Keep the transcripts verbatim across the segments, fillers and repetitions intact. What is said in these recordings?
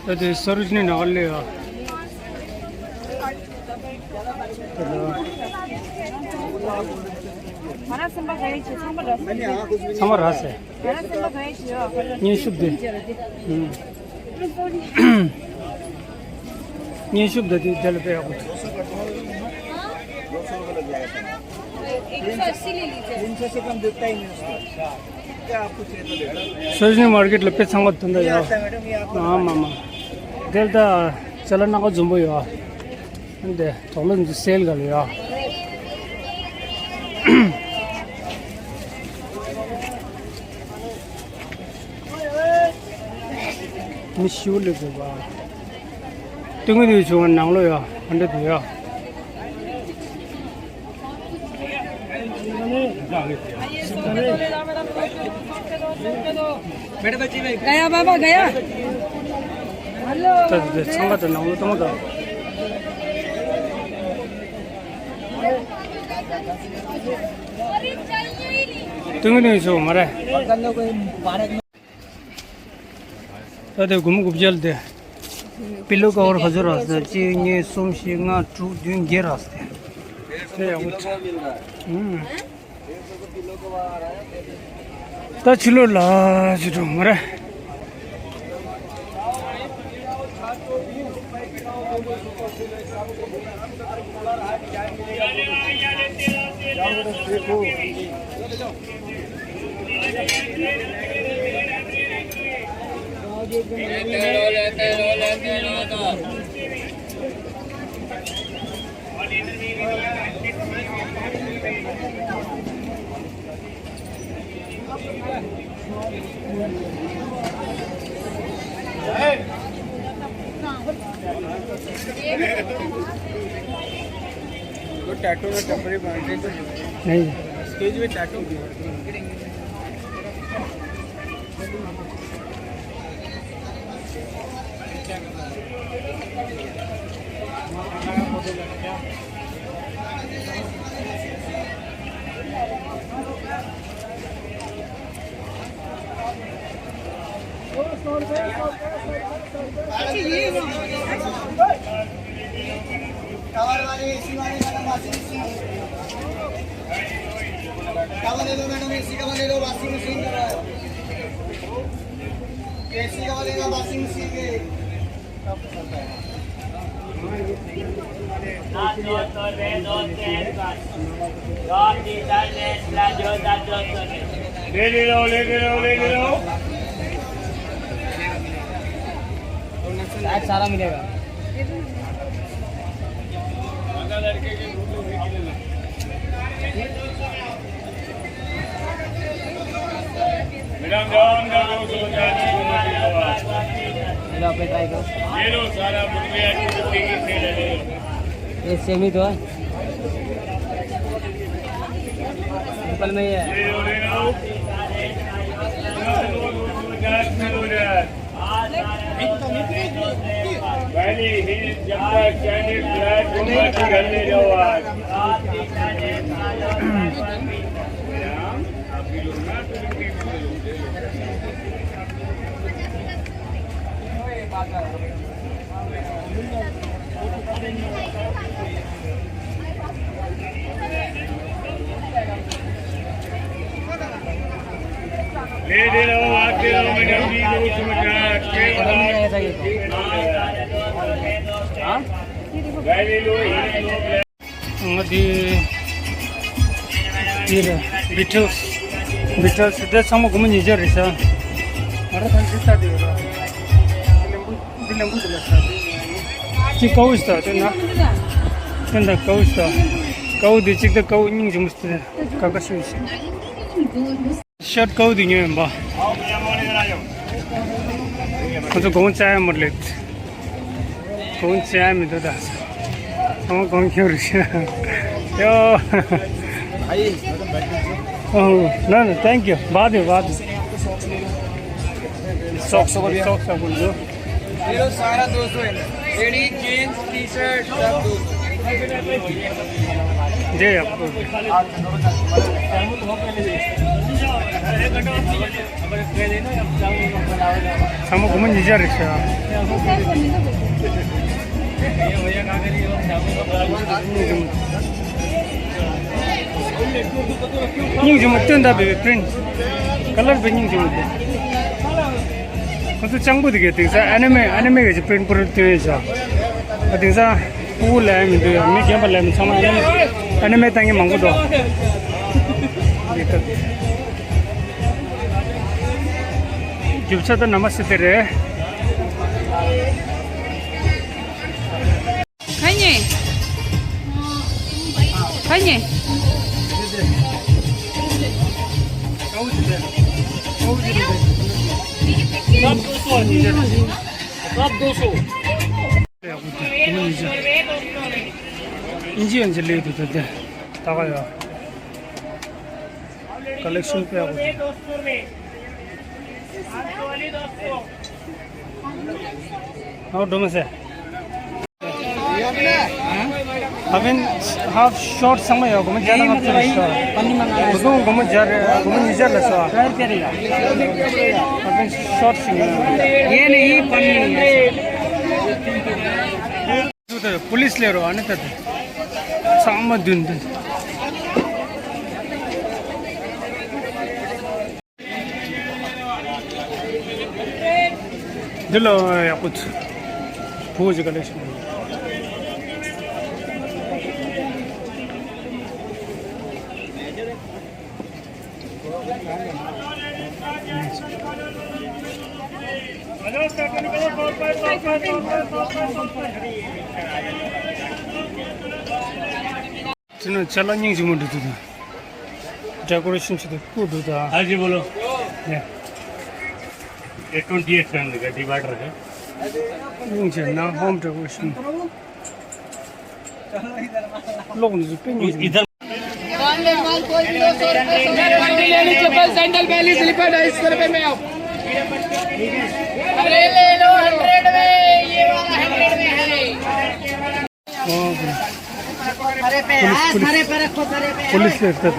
ད་དེ་ས་རུ་ཅི་ནས་ནག་ལས་ཡ། ང་རང་སེམས་པ་ག་ཡེ་ཆེ་ཚང་མ་ར་སེ། ཚང་མ་ར་སེ། ང་རང་སེམས་པ་ག་ཡེ་ཆེ་ཡོད། སྙན་ཞུ་དེ། ཨུམ། སྙན་ཞུ་ད་དེ་དེ་ལ་དཔེ་ཡག་པོ། तीन सौ अस्सी ले लीजिए। तीन सौ से कम देता ही नहीं उसको। क्या आपको चाहिए तो ले लो। सरोजनी मार्केट ला पे संगत धंधा ये यार। आता है मैडम, ये आपको हाँ मामा। दिल दा चलन ना को जुम्बो यार। अंदे तोलन सेल गल यार। མི་ཤི་བོ་ལེ་དགོས་པ། སྟོན་གི་འདུག་བྱུང་བ་ནང་ལོ་ཡ། ཧ་འདྲ་འདུག་ཡ། गया बाबा गया। ད་དེ་ཚང་མ་ད་ནང་ལོ་གཏོང་ད། སྟོན་གི་འདུག་བྱུང་མ་རེད། ད་དེ་དགུ་མོ་དགུ་བརྒྱ་ལ་དེ། པི་ལོ་ཀ་བར་ག་ཚོད་རག་ཟེར། གཅིག་གཉིས་གསུམ་བཞི་ལྔ་དྲུག་བདུན་བརྒྱད་རག་ཟེར། དེ་ཡག་པོ་འདུག་ཨུམ། ད་ཕྱི་ལོགས་ལ་ཅི་འགྲོ་མ་རེད། वो टैटू में टेम्परेरी बाउंड्री तो नहीं। स्टेज में टैटू। कवर वाले एसी वाले मैडम वॉशिंग मशीन। कवर ले लो मैडम, एसी कवर ले लो, washing machine cover. AC cover लेगा वॉशिंग मशीन के। ले ले लो, ले ले लो, ले ले लो। आज सारा मिलेगा। मैडम, जाओ, अंदर दो सौ पचास की बोतल ले लो आप। ले लो, आप ट्राई करो। ले लो, सारा बुढ़िया की बुद्धि की सेल है, ले लो। ये सेमी तो है। एप्पल में ही है। ले लो, ले लो। दो सौ पचास की बोतल। पहले ही जब तक चाइनीज फ्लैट को मत करने दो आज। ले दे रहा हूँ, आते रहो, मैडम जी, दो सौ पचास, के हाँ? पहले लो, ये लो, ང་འདི་འདི་རེད། བི་ཊལ་སི། བི་ཊལ་སི་དེ་ཚང་མ་སྒོར་མོ་ཉིས་བརྒྱ་རེད་ཤག་ང་རང་ཚང་འདི་ལྟ་དེ་ཡོད་ར། འདི་ལེམ་བུ་འདི་ལེམ་བུ་འདི་ལ་ཤག་དེ་ཅི་དཀར་པོ་ཞིག་ལྟ་དེ་ན། དེ་འདྲ་དཀར་པོ་ཞིག་ལྟ། དཀར་པོ་འདི་གཅིག་ལྟ། དཀར་པོ་སྙིང་རྗེ་མོ་ཞིག་ལྟ། དཀར་དཀར་ཞིག་ཡོད་ཤག་ཤར་ཊི་དཀར་པོ་འདི་ཉོས་ཡིན་པ། ཁོ་ཚོ་སྒོར་མོ་བཅག་ཡ་མ་རེད། སྒོར་མོ་བཅག་ཡ་མི་འདུག་ད། ཚང་མ་སྒོར་མོ་ཁྱོད་རེད་ཤག་ཡོ། ཨ་ཡེ། ཨོ། No, no, thank you. बाद में, बाद में। Socks, socks, socks, socks. ये लो, सारा दो सौ है। लेडीज, जेंट्स, टी शर्ट, सब दो सौ। जी, आपको। ཚང་མ་སྒོར་མོ་ཉིས་བརྒྱ་རེད་ཤག་སྙིང་རྗེ་མོ་སྟོན་ད་བེ་བེ་པི་རིན། ཀ་ལར་བེ་སྙིང་རྗེ་མོ་དེ། ཁོ་ཚོ་སྤྱང་པོ་དེ་གས་དེང་སང་ཨ་ནི་མེ་ཨ་ནི་མེ་གི་པི་རིན་པི་རིན་སྟོན་ཡོད་ཤག་ཨ་དེང་སང་ཕྲུ་གུ་ལ་ཡང་མི་འདུག་ཡ། མི་རྒན་པ་ལ་ཡང་མི། ཚང་མ་ཨ་ནི་མེ་ཨ་ནི་མེ་ལྟ་མཁན་མང་པོ་འདུག་རྒྱུ་ཆ་ད་ན་མ་སི་དེ་རེད། ཁ་ཉེ། ཁ་ཉེ། ཨིན་ཇི་ཡང་ཇི་ལས་དུ་དུ་དེ་ད་ག་ཡོད། Collection पे आपको। और डोमे से। अबे हाफ शॉर्ट समय हो, गुमे ज्यादा हाफ शॉर्ट। पन्नी मंगाना है। गुमे ज्यादा, गुमे नहीं ज्यादा सो। कलर क्या रहेगा? अबे शॉर्ट सिंग। ये नहीं, पन्नी नहीं है। पुलिस ले रहा है ना तब। सांग मा दुन दुन। འདི་ལ་ཡག་པོ་འདུག་བོད་ཀྱི་ཀ་ལེག་ཤན། དེ་ནས་ཅ་ལག་རྙིང་ཞིག་མོ་འདྲ་འདུག་དང་། ཌེ་ཀོ་རེ་ཤན་བྱེད་དུ་སྤུ་འདུག་དང་། हाँ जी, बोलो। ये ये ट्वेंटी एट टन का डिवाइडर है। རྙིང་ཞིག་ནང་ཧོམ་ཌེ་ཀོ་རེ་ཤན། ལོག་འདི་དཔེ་རྙིང་ཞིག་མོ། इधर। सैंडल पहले स्लीपर ढाई सौ रुपए में आओ। अरे ले लो, हंड्रेड में, ये वाला हंड्रेड में है। अरे पे, पुलिस, हाँ, पुलिस। सरे पे रखो, सरे पे। पुलिस ले इधर।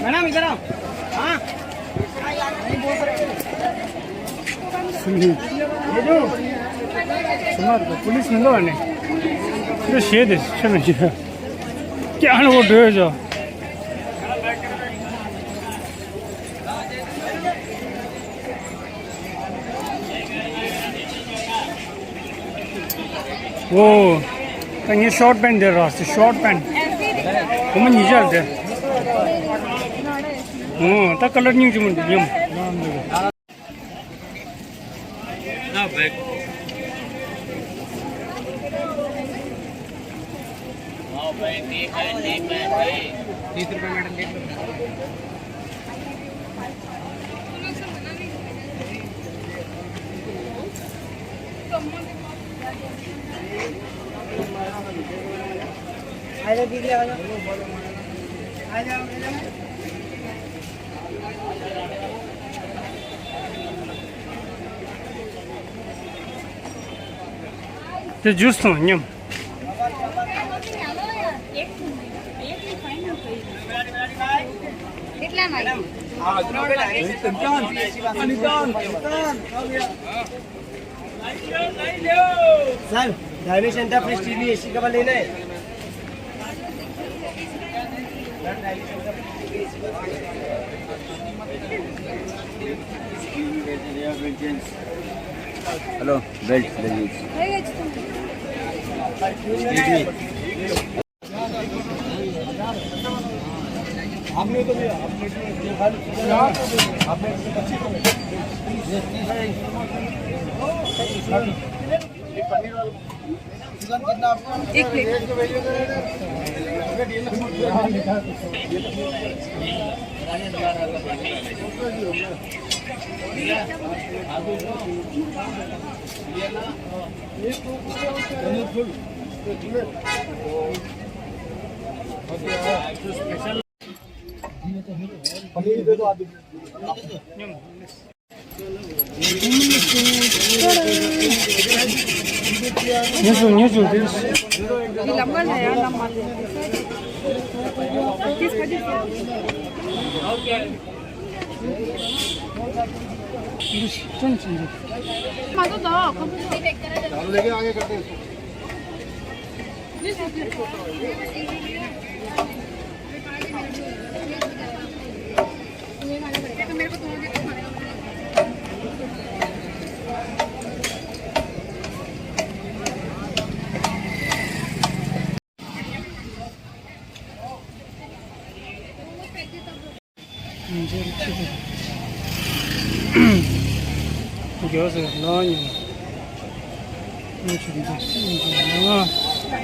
मैडम, इधर आओ। हाँ। पुलिस मिलो ने। तो शेर है, चलो जी। क्या है वो डर जा। ཨོ། ད་ངས་ཤོར་ཊི་པེན་ཊི་དེ་རག་སོང་། ཤོར་ཊི་པེན་ཊི། སྒོར་མོ་ཉིས་བརྒྱ་རེད་དེ། ཨོ། ད་ཀ་ལར་རྙིང་ཆུང་མོ་འདུག་སྙམ། तीस रुपये मैडम, देख लो। आ जाओ दीदी, आ जाओ। आ जाओ, आ जाओ। તે જ્યુસ તો એમ। सर, डायमेंशन का फ्रिज टीवी एसी कवर लेना है। हेलो, बेल्ट ले लीजिए। आपने तो भी, आपने तो खाली आपने अच्छी एक मिनट। ཉེ་ཞུ་ཉེ་ཞུ་དེ།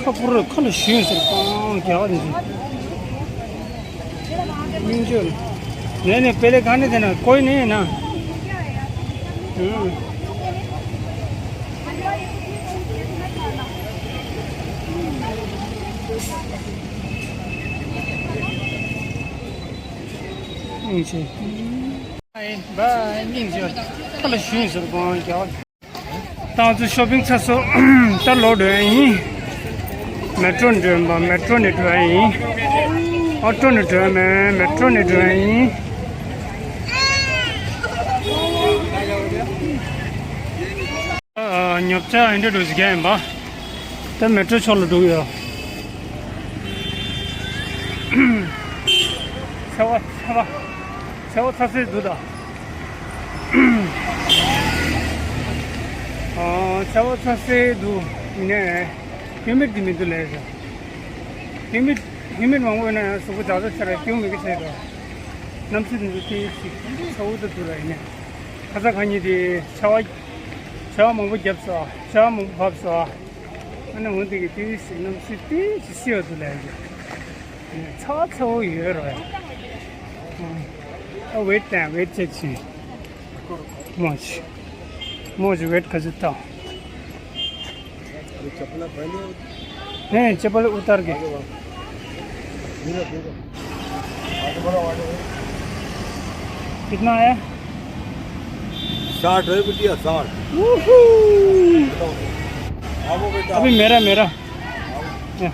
ཁ་པུར་ཁ་ལ་ཞུན་ཟེར་པང་རྒྱག་ནས་ཟེར། སྙིང་རྗེ། ནས་ནས་དཔེ་ལེ་ག་ནས་དེ་ན་ཀོའི་ནས་ན། སྙིང་རྗེ། བའི་བའི་སྙིང་རྗེ། ཁ་ལ་ཞུན་ཟེར་པང་རྒྱག། ཏང་ཙུའུ་ཤོ་པིང་ཚ་སོ། ད་ལོག་འགྲོ་ཡ་ཡིན། མེ་ཊྲོ་འགྲོ་ཡིན་པ། མེ་ཊྲོ་ནས་འགྲོ་ཡ་ཡིན། ཨོ་ཊོ་ནས་འགྲོ་ཡ་མེད། མེ་ཊྲོ་ནས་འགྲོ་ཡ་ཡིན། ཨ། ཉོ་ཆ་ཨིན་ཌི་འགྲོ་ཟིག་ཡིན་པ། ད་མེ་ཊྲོ་ཕྱོགས་ལ་འགྲོ་གི་ཡོད། ཚ་བ་ཚ་བ། ཚ་བ་ཚ་སེ་འདུག་ད། ཨ། ཚ་བ་ཚ་སེ་འདུག་ཡིན་ནའི། ཧིའུ་མིཌ་དེ་མི་འདུག་ལས་ཟེར། ཧིའུ་མིཌ་ཧིའུ་མིཌ་མང་པོ་ཡོད་ན་ཡང་གཟུགས་པོ་ཇག་ཇག་ཆགས་རེད། སྐྱོན་མེད་ཀི་ཆགས་འགྲོ། གནམ་གཤིས་དེ་ཚོ་དེ་ཞིག་ཚ་བོ་དུ་འདུག་ར། ཡིན་ནའི་ཁ་ས་ཁ་ཉིན་དེ་ཆར་པ་ཆར་པ་མང་པོ་བརྒྱབ་སོང་། ཆར་པ་མང་པོ་བབས་སོང་། ཨ་ནི་འོན་ཏེ་གི་དེ་ཞིག་གནམ་གཤིས་དེ་ཞིག་བསིལ་བ་འདུག་ལས་ཟེར། ཚ་བ་ཚ་བོ་ཡོད་རེད། ཨ། ཝེཊ་དང་ཝེཊ་ཅེག་བྱེད། མོ་ཅི། མོ་ཅི་ཝེཊ་ག་ཚོད་བཏང་། अरे चप्पल पहन लो। नहीं, चप्पल उतार के। आगे बढ़ो। धीरे, धीरे। आगे बढ़ो, आगे बढ़ो। कितना आया? साठ है बिटिया, साठ। वूहू। आओ बेटा। अभी मेरा, मेरा। आओ। या।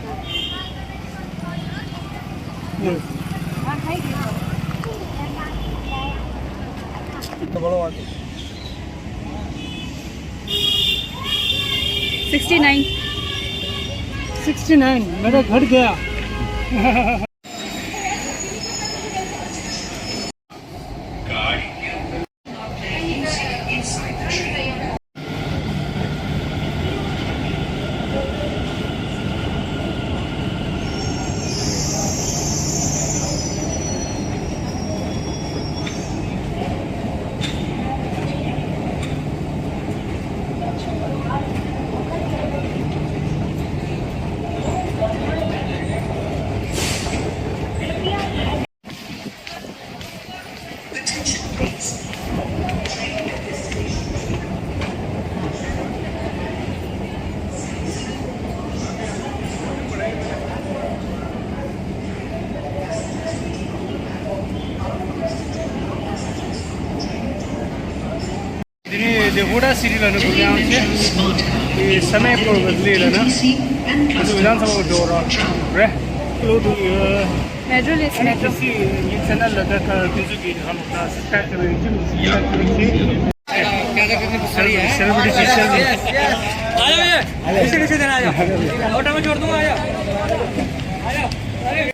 Sixty nine. सिक्सटी नाइन, मेरा घट गया। འདི་ནི་དེ་ཧུ་ཌ་སི་ཊི་ལ་ནི་ཀུ་ཡང་ཆེ། དེ་ས་མེ་པུར་གི་ལི་ལ་ནི། དེ་ཚོ་ཝི་དྷན་སབྷ་འགྲོ་ར་རེད། ལོ་དུ་ཡོད། मेट्रो ले, मेट्रो। किसी ये चैनल लगा कर किसी की हम अपना सब्सक्राइब करें, जिम। क्या क्या करने को सही है। सेलिब्रिटी। आ जाओ, ये पीछे पीछे देना, आ जाओ। ऑटो में छोड़ दूंगा, आ जाओ।